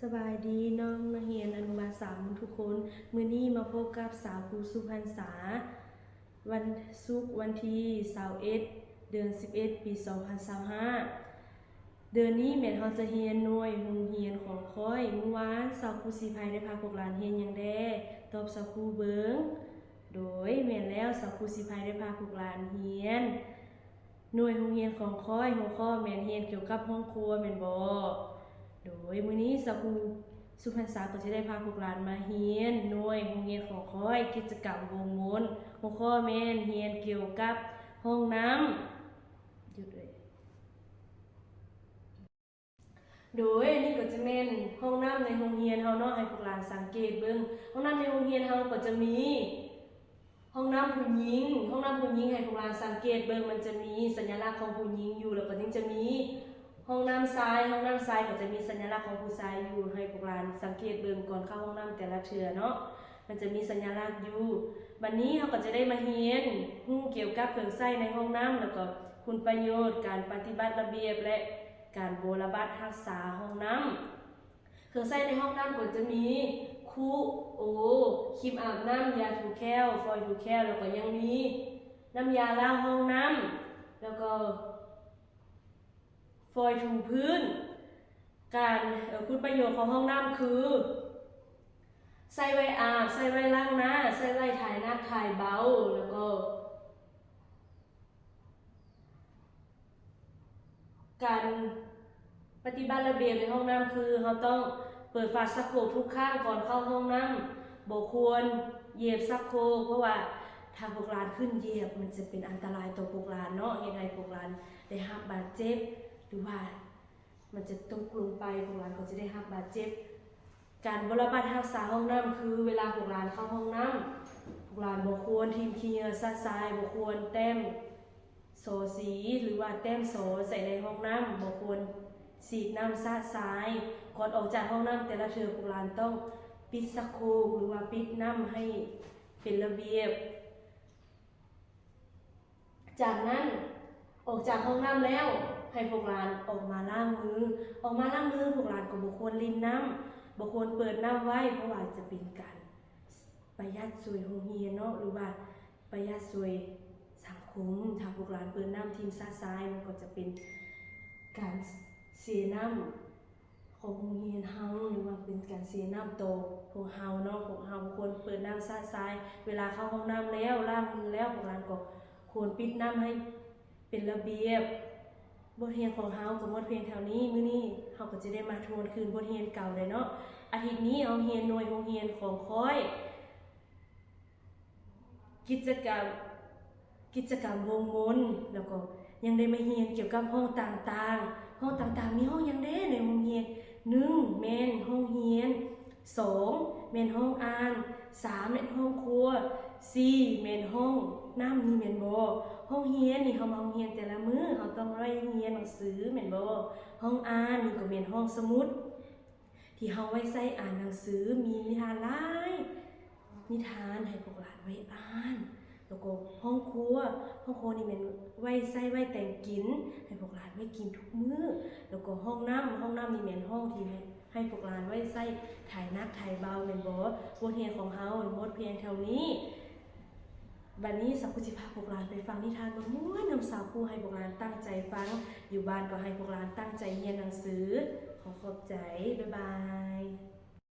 ສະບາຍດີນ້ອງນັກຮຽນອະນຸບານສາມທຸກຄົນ. ມື້ນີ້ມາພົບກັບສາວຄູສຸພັນສາ, ວັນສຸກວັນທີຊາວເອັດ ເດືອນສິບເອັດ ປີສອງພັນຊາວຫ້າ. ເດືອນນີ້ແມ່ນເຮົາຈະຮຽນໜ່ວຍໂຮງຮຽນຂອງຂ້ອຍ. ມື້ວານສາວຄູສີໄພໄດ້ພາພວກຫຼານຮຽນຫຍັງແດ່? ຕອບສາວຄູເບິ່ງ. ໂດຍ ແມ່ນແລ້ວ, ສາວຄູສີໄພໄດ້ພາພວກຫຼານຮຽນ ໜ່ວຍໂຮງຮຽນຂອງຂ້ອຍ ຫົວຂໍ້ແມ່ນຮຽນກ່ຽວກັບຫ້ອງຄົວແມ່ນບໍ່? ໂດຍ ມື້ນີ້ສາວຄູສຸພັນສາກໍຈະໄດ້ພາພວກຫຼານມາຮຽນໜ່ວຍໂຮງຮຽນຂອງຂ້ອຍ ກິດຈະກຳວົງມົນ ຫົວຂໍ້ແມ່ນຮຽນກ່ຽວກັບຫ້ອງນ້ຳ. ຢຸດເລີຍ. ໂດຍ ອັນນີ້ກໍຈະແມ່ນຫ້ອງນ້ຳໃນໂຮງຮຽນເຮົາເນາະ, ໃຫ້ພວກຫຼານສັງເກດເບິ່ງ. ຫ້ອງນ້ຳໃນໂຮງຮຽນເຮົາກໍຈະມີຫ້ອງນ້ຳຜູ້ຍິງ, ຫ້ອງນ້ຳຜູ້ຍິງໃຫ້ພວກຫຼານສັງເກດເບິ່ງ, ມັນຈະມີສັນຍະລັກຂອງຜູ້ຍິງຢູ່, ແລ້ວກໍຍັງຈະມີຫ້ອງນ້ຳຊາຍ, ຫ້ອງນ້ຳຊາຍກໍຈະມີສັນຍະລັກຂອງຜູ້ຊາຍຢູ່, ໃຫ້ພວກຫຼານສັງເກດເບິ່ງກ່ອນເຂົ້າຫ້ອງນ້ຳແຕ່ລະເທື່ອເນາະ. ມັນຈະມີສັນຍະລັກຢູ່. ບັດນີ້ເຮົາກໍຈະໄດ້ມາຮຽນຮູ້ກ່ຽວກັບເຄື່ອງໃຊ້ໃນຫ້ອງນ້ຳ ແລ້ວກໍຄຸນປະໂຫຍດ, ການປະຕິບັດລະບຽບ ແລະ ການບົວລະບັດຮັກສາຫ້ອງນ້ຳ. ເຄື່ອງໃຊ້ໃນຫ້ອງນ້ຳກໍຈະມີຄຸ, ໂອ, ຄຣີມອາບນ້ຳ, ຢາຖູແຂ້ວ, ຟອຍຖູແຂ້ວ, ແລ້ວກໍຍັງມີນ້ຳຢາລ້າງຫ້ອງນ້ຳ, ແລ້ວກໍ ຟອຍຖູພື້ນ. ການ, ເອີ, ຄຸນປະໂຫຍດຂອງຫ້ອງນ້ຳຄື ໃຊ້ໄວ້ອາບ, ໃຊ້ໄວ້ລ້າງໜ້າ, ໃຊ້ໄວ້ຖ່າຍໜັກຖ່າຍເບົາ, ແລ້ວກໍການປະຕິບັດລະບຽບໃນຫ້ອງນ້ຳຄື ເຮົາຕ້ອງເປີດຝາຊັກໂຄກທຸກຄັ້ງກ່ອນເຂົ້າຫ້ອງນ້ຳ, ບໍ່ຄວນຢຽບຊັກໂຄກ ເພາະວ່າຖ້າພວກຫຼານຂຶ້ນຢຽບ ມັນຈະເປັນອັນຕະລາຍຕໍ່ພວກຫຼານເນາະ, ເຮັດໃຫ້ພວກຫຼານ ໄດ້ຮັບບາດເຈັບ ຫຼືວ່າມັນຈະຕົກລົງໄປ, ພວກຫຼານກໍຈະໄດ້ຮັບບາດເຈັບ. ການບົວລະບັດຮັກສາຫ້ອງນ້ຳ ຄືເວລາພວກຫຼານເຂົ້າຫ້ອງນ້ຳ, ພວກຫຼານບໍ່ຄວນຖິ້ມຂີ້ເຫຍື້ອຊະຊາຍ, ບໍ່ຄວນແຕ້ມສໍສີ ຫຼືວ່າແຕ້ມສໍໃສ່ໃນຫ້ອງນ້ຳ, ບໍ່ຄວນສີດນ້ຳຊະຊາຍ. ກ່ອນອອກຈາກຫ້ອງນ້ຳແຕ່ລະເທື່ອ, ພວກຫຼານຕ້ອງປິດຊັກໂຄກ ຫຼືວ່າປິດນ້ຳໃຫ້ເປັນລະບຽບ. ຈາກນັ້ນ ອອກຈາກຫ້ອງນ້ຳແລ້ວ ໃຫ້ພວກຫຼານອອກມາລ້າງມື. ອອກມາລ້າງມື ພວກຫຼານກໍບໍ່ຄວນຫຼິ້ນນ້ຳ, ບໍ່ຄວນເປີດນ້ຳໄວ້, ເພາະວ່າຈະເປັນການປະຢັດຊ່ວຍໂຮງຮຽນເນາະ ຫຼືວ່າປະຢັດຊ່ວຍສັງຄົມ. ຖ້າພວກຫຼານເປີດນ້ຳຖິ້ມຊະຊາຍ ມັນກໍຈະເປັນການເສຍນ້ຳ ຂອງໂຮງຮຽນເຮົາ ຫຼືວ່າເປັນການເສຍນ້ຳຕໍ່ພວກເຮົາເນາະ. ພວກເຮົາບໍ່ຄວນເປີດນ້ຳຊະຊາຍ ເວລາເຂົ້າຫ້ອງນ້ຳແລ້ວ, ລ້າງມືແລ້ວ, ພວກຫຼານກໍຄວນປິດນ້ຳໃຫ້ເປັນລະບຽບ. ບົດຮຽນຂອງເຮົາກໍໝົດພຽງເທົ່ານີ້. ມື້ນີ້ເຮົາກໍຈະໄດ້ມາທວນຄືນບົດຮຽນເກົ່າໄດ້ເນາະ. ອາທິດນີ້ເຮົາຮຽນໜ່ວຍໂຮງຮຽນຂອງຂ້ອຍ ກິດຈະກຳ, ກິດຈະກຳວົງມົນ, ແລ້ວກໍຍັງໄດ້ມາຮຽນກ່ຽວກັບຫ້ອງຕ່າງໆ. ຫ້ອງຕ່າງໆ ມີຫ້ອງຫຍັງແດ່ໃນໂຮງຮຽນ? ໜຶ່ງ ແມ່ນຫ້ອງຮຽນ, ສອງ ແມ່ນຫ້ອງອ່ານ, ສາມ ແມ່ນຫ້ອງຄົວ, ສີ່ ແມ່ນຫ້ອງນ້ຳ. ນີ້ແມ່ນບໍ່? ຫ້ອງຮຽນນີ້ ເຮົາມາໂຮງຮຽນແຕ່ລະມື້ ເຮົາຕ້ອງໄດ້ຮຽນໜັງສືແມ່ນບໍ່? ຫ້ອງອ່ານນີ້ກໍແມ່ນຫ້ອງສະໝຸດ ທີ່ເຮົາໄວ້ໃຊ້ອ່ານໜັງສື, ມີນິທານຫຼາຍນິທານໃຫ້ພວກຫຼານໄວ້ອ່ານ. ແລ້ວກໍຫ້ອງຄົວ, ຫ້ອງຄົວນີ້ແມ່ນໄວ້ໃຊ້ໄວ້ແຕ່ງກິນ ໃຫ້ພວກຫຼານໄວ້ກິນທຸກມື້. ແລ້ວກໍຫ້ອງນ້ຳ, ຫ້ອງນ້ຳນີ້ແມ່ນຫ້ອງທີ່ໃຫ້ພວກຫຼານໄວ້ໃຊ້ຖ່າຍໜັກຖ່າຍເບົາແມ່ນບໍ່? ບົດຮຽນຂອງເຮົາໝົດພຽງເທົ່ານີ້. ບັດນີ້ສາວຄູຊິພາພວກຫຼານໄປຟັງນິທານມ່ວນໆນຳສາວຄູ, ໃຫ້ພວກຫຼານຕັ້ງໃຈຟັງ, ຢູ່ບ້ານກໍໃຫ້ພວກຫຼານຕັ້ງໃຈຮຽນໜັງສື. ຂໍຂອບໃຈ, ບາຍບາຍ.